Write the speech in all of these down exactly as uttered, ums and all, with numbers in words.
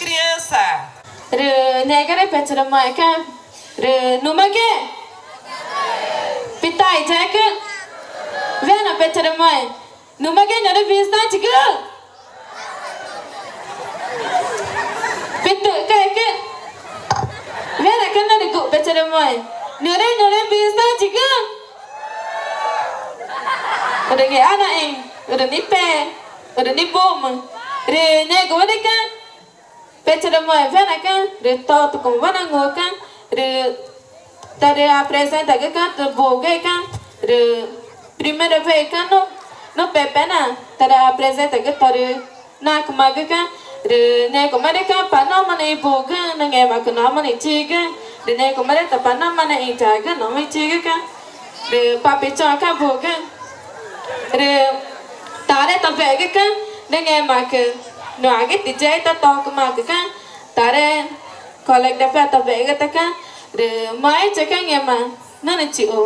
Criança. Rü ngẽxguma rü pexü̃ chorü moxẽgü rü numague pitaixãcü. Wena pexü̃ chorü moxẽ. Numague ñuxre visitaxü̃gü. Pitüxca̱xcü. Wenacü norü guxü̃ pexü̃ chorü moxẽ. Ñuxre, ñuxre visitaxü̃gü. Rü ngẽxguma naxĩ, rü nipe, rü nibuxü̃mu. Rü ngẽxgumarüca̱x pexü̃ chorü moxẽ wenacü rü totücumüwa nanguxü̃ca̱x rü tarü apresentagüca̱x tü buxü̃güxü̃ca̱x rü primeira vez ca̱x nu, nu pepena tarü apresentagü tarü nacümagüca̱x rü ngẽxgumarüca̱x pa noma nixĩ i buxü̃güxü̃ nangẽxmaãcü noma nixĩ i chigüxü̃ rü ngẽxgumarüca̱x pa noma nixĩ i chagüxü̃ noma i chigüxü̃ca̱x. Rü papichoxü̃ca̱x buxü̃güxü̃. Rü taré tawegüca̱x nangẽxmaãcü nuagü tiyexi tatocümaãcüca̱x, taré coreografía tawegütaca̱x. Rü maĩchuca̱x ngẽma nüxü̃ chixu.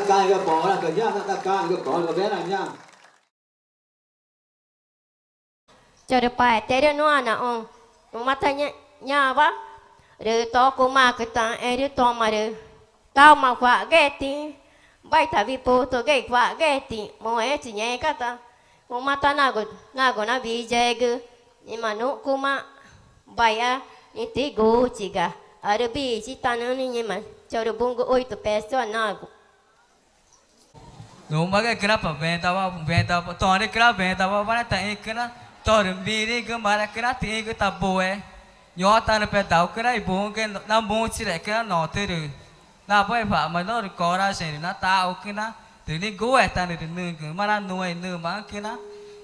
Canecü poracü ñaã, na canecü poracü wena ñaã. Chorü paxeterü nuã naxũ, nuã ta ñaã, ñaãwa rü tocumaãcü taxẽ rü toma rü tauma cuaxguetüxü̃, bai ta wiputügüxü̃ cuaxguetüxü̃, muẽtchi ngẽxguma ta, cuma ta nagu, nagu na wiyegü, ngẽma nuxcuma bai a nixĩ tiguchiga, arü wüxi ta nüxü̃ nixĩ ngẽma chorü buxü̃gu oito pessoa nagu. Numagü cüna pa wendawaa, wendawaa, tórü cüna wendawaa wane taxĩ cüna, tórü mirüxĩgü marü cüna tixĩgü tabuee. Ñuxãtanü pedau cüna i buxü̃gü namuchire cüna notürü, nawa i cua̱xma norü coragem rü nataxu cüna rü ningúetanü rü nügüma nanuẽ i nümaxü̃ cüna.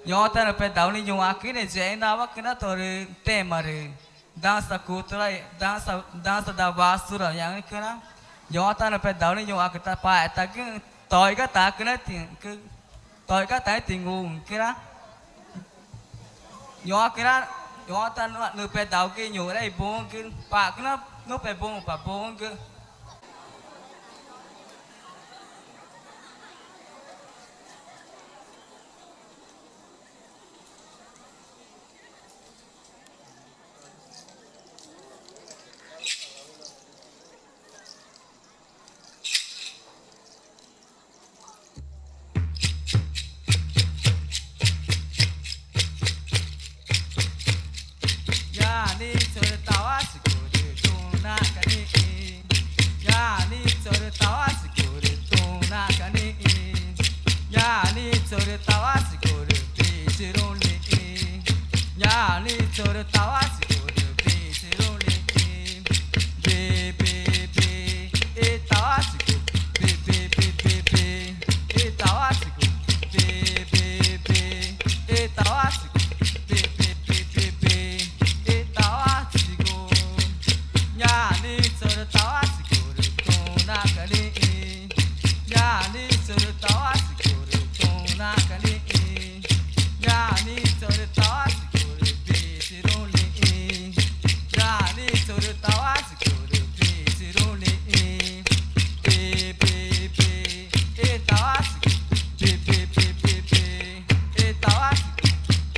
Ñuxãtanü pedau nixĩ ñuxãcü i yexerawa cüna tórü tema rü dança cultural, dança, dança da vassoura ñaxü̃ cüna. Ñuxãtanü pedau nixĩ ñuxãcü tapaxetagüxü̃, toiga taxü̃ cüna tixü̃, toiga taxü̃ tinguxü̃ cüna. Ñuxãcü na, ñuxãtanü pedau i ñuxre i buxü̃gü, paxcüna nuã pebuxü̃pa buxü̃gü. Ñaa nixĩ chorü tawachigü rü tuna canixĩ. Ñaa nixĩ chorü tawachigü rü tuna canixĩ. Ñaa nixĩ chorü tawachigü rü wüxiru nixĩ. Ñaa nixĩ chorü tawachigü rü wüxiru nixĩ. Bi, bi, bi, i tawachigü. Bi, bi, bi, bi, bi, i tawachigü. Bi, bi, bi, i tawachigü. Bi, bi, bi, bi, bi, i tawachigü. Ñaa nixĩ chorü tawachigü rü tuna canixĩ. Ñaa nixĩ chorü tawachigü rü tuna canixĩ. Ñaa nixĩ chorü tawachigü rü wüxiru nixĩ. Ñaa nixĩ chorü tawachigü rü wüxiru nixĩ. Bi, bi, bi, i tawachigü. Bi, bi, bi, bi, bi, i tawachigü.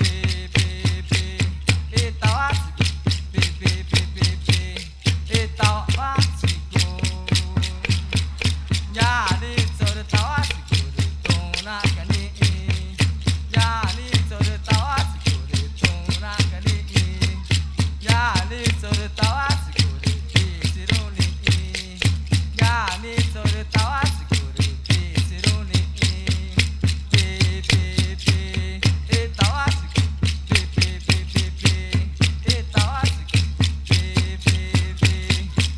Bi, bi, bi, i tawachigü. Bi, bi, bi, bi, bi, i tawachigü. Ñaa nixĩ chorü tawachigü rü tuna canixĩ. Ñaa nixĩ chorü tawachigü rü tuna canixĩ. Ñaa nixĩ chorü tawachigü rü wüxiru nixĩ. Ñaa nixĩ chorü tawachigü rü wüxiru nixĩ. Bi, bi, bi, i tawachigü. Bi, bi, bi, bi, bi, i tawachigü. Bi, bi, bi,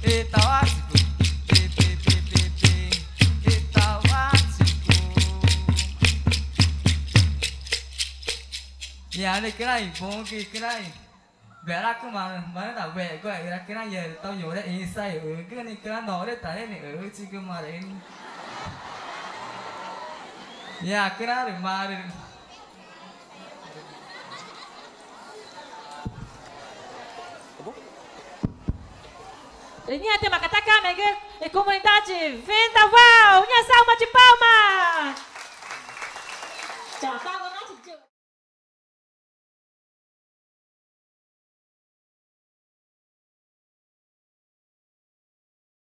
i tawachigü. Bi, bi, bi, bi, bi, i tawachigü. Ñaa nixĩ cüna i buxü̃gü cüna i wera cüma marü na wegu i wera cüna i erü tau ñuxre ĩsa i ügü nixĩ cüna norü ta nixĩ nixüchigü marü nixĩ. Ñaa cüna rü marü rü ñaa tümaca̱x tacamegü i comunidade Vendaval. Ñaa salva de palmas.